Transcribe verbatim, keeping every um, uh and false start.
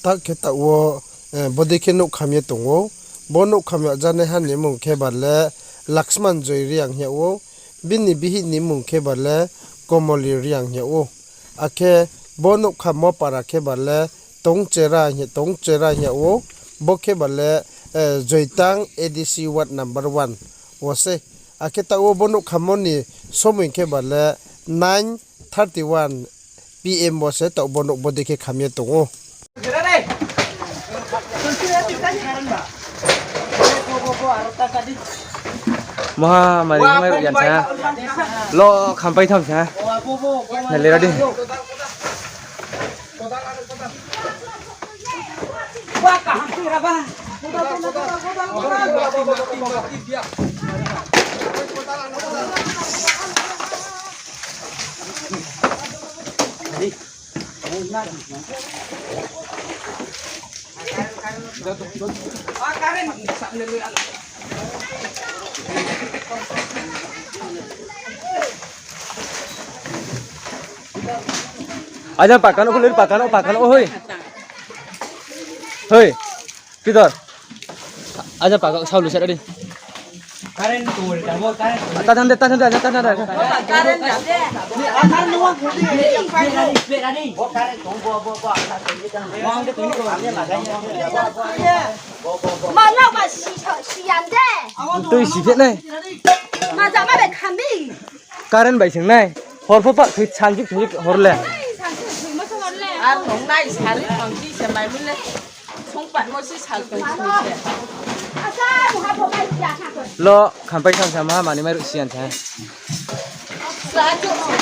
Ta khe taoh wo, eh, bodei khe nouh kham ye tong ou. Bo nouh kham yag janaiha ni mmung khe ba le Laxman Joy Reang hing yag ou. Bini bihih ni mmung khe ba le Komoli Reang hing yag ou. Akhe bo nouh khammo para khe ba le Tongchera hing, Tongchera hing yag ou. Bo khe ba le, eh, Joitang A D C ward number one wo sei. Akhe taoh wo bo nouh khammo ni somoi khe ba le nine thirty one P M wo se taoh bo nouh bodei khe kham ye tong ou. Maha mari mairuh yan sa. Lo khampai tham sa. Nai le ra di. Aja pakano, kulir pakano, pakano, hoi. Hoi. Peter. Aja pakano, saulu sat adi. Tahan de, tahan de, aja tahan de. Mano ba si, siyan de. Tui si phe nai. Maja ma be khambi. Current bai sing nai. Hor pho pah thoi sanjik thoi hor le. Ar nung nai sari thangsi se mai mule. Songpatmo si sal tong sung se. Lo khampai thang sa ma mani mairuh siyan sa. Sa chuk si